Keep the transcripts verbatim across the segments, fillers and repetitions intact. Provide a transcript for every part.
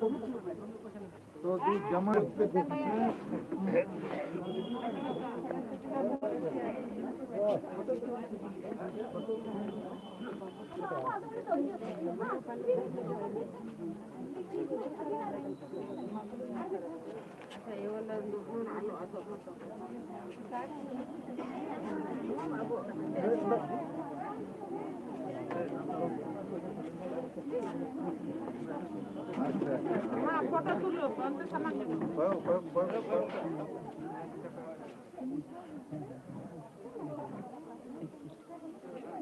तो अभी जमा ᱯᱷᱳᱴᱳ ᱛᱩᱞᱟᱹᱣ ᱯᱮ, ᱚᱱᱛᱮ ᱥᱟᱢᱟᱝ ᱨᱮ᱾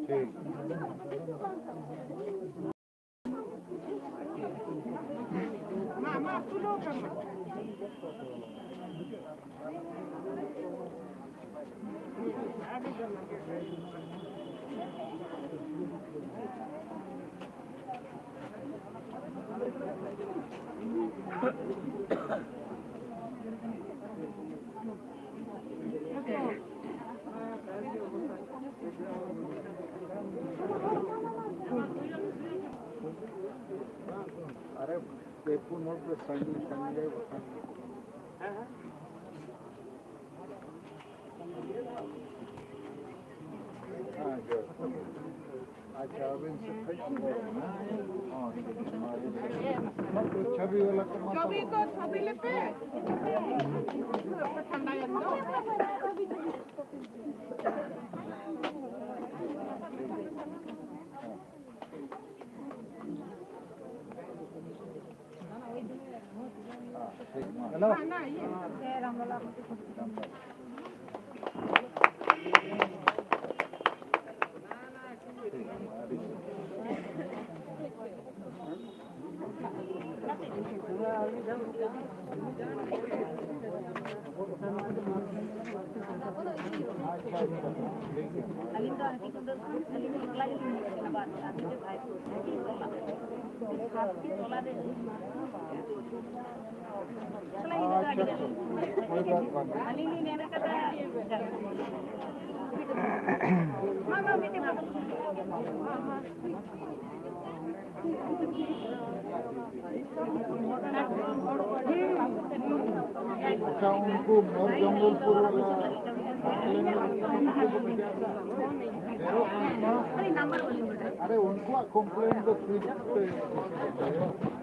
ᱴᱷᱤᱠ᱾ अरे, पेपू नोट पे साइन, साइन। हाँ, जो। अच्छा, अब इनसे खरीद लेना। हाँ, ठीक है। तो छवि वाला तो मत छवि को, छवि लेते हैं। ठंडा है तो। हेलो। ᱟᱹᱞᱤᱧ ᱫᱚ ᱦᱟᱹᱛᱤ ᱠᱩᱸᱫᱟᱹ ᱠᱷᱚᱱ, ᱟᱹᱞᱤᱧ ᱫᱚ ᱮᱠᱞᱟ ᱜᱮᱞᱤᱧ ᱦᱮᱡ ᱠᱟᱱᱟ, ᱵᱟᱨ ᱦᱚᱲ᱾ ᱦᱟᱹᱛᱤ ᱴᱚᱞᱟ ᱨᱮ ᱦᱟᱹᱛᱤ ᱴᱚᱞᱟ ᱨᱮ ᱟᱹᱞᱤᱧ ᱞᱤᱧ ᱢᱮᱱ ᱠᱟᱫᱟ᱾ ᱢᱟ, ᱢᱟ, ᱢᱤᱫᱴᱮᱱ ᱢᱟ᱾ ᱟᱪᱪᱷᱟ, ᱩᱱᱠᱩ ᱢᱚᱭᱩᱨ ᱡᱚᱝᱜᱚᱞᱯᱩᱨ ᱵᱟᱞᱟ, ᱟᱨᱮ, ᱩᱱᱠᱩᱣᱟᱜ ᱠᱚᱢᱯᱞᱮᱱ ᱫᱚ ᱛᱤᱥ ᱯᱮ